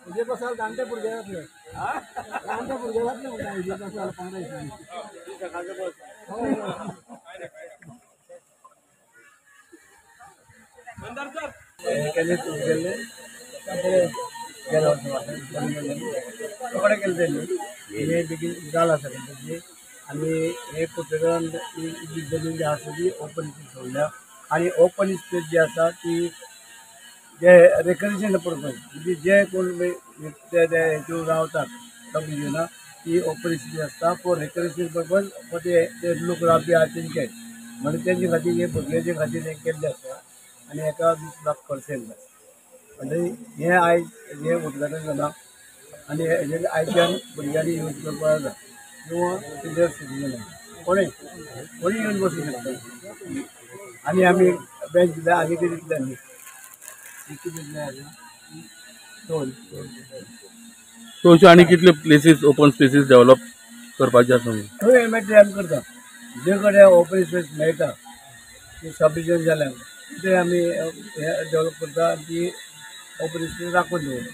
विजय प्रसाद जाणते भुरगे जातले, जाणते भुरगे जातले म्हणटा विजय प्रसाद 15 दिसांनी. केले गेल्ले गेल्या वर्सा रोखडे केले तेणी हे बेगीन जाल आसा तेंची. आनी हे पोर्तुगालान जी जमीन जी आसा ती ओपन स्पेस सोडल्या आनी ओपन स्पेस जी आसा ती जे रेक्रिएशन पर्पज म्हणजे जे कोण ते हेतून रावतात सबडिविजना ती ओपन स्पेस आसता फॉर रेक्रिएशन पर्पज फॉर ते लोक रावपी आहा तेंचे म्हणजे तेंचे खातीर हे भुरग्यांचे खातीर हें केल्लें आसा. आनी हेका 20 लाख खर्च येयल्लो म्हणजे हें आयज हें उद्घाटन जालां आनी हेजेर आयच्यान भुरग्यांनी यूज करपाक जाता किंवा सिनियर सिटीजन कोणूय कोणूय येवन बसूंक शकता. आनी आमी बेंच दिल्या आनी कितें दितले आमी कितें दितले दोन थंयच्यो आनी कितले प्लेसीस ओपन स्पेसीस डेव्हलप करपाचे आसा थंय मागीर आमी करता जे कडेन ओपन स्पेस मेळटा ती सबडिविजन जाल्यार ते आमी हे डेव्हलप करता आनी ती ओपन स्पेस राखून दवरता.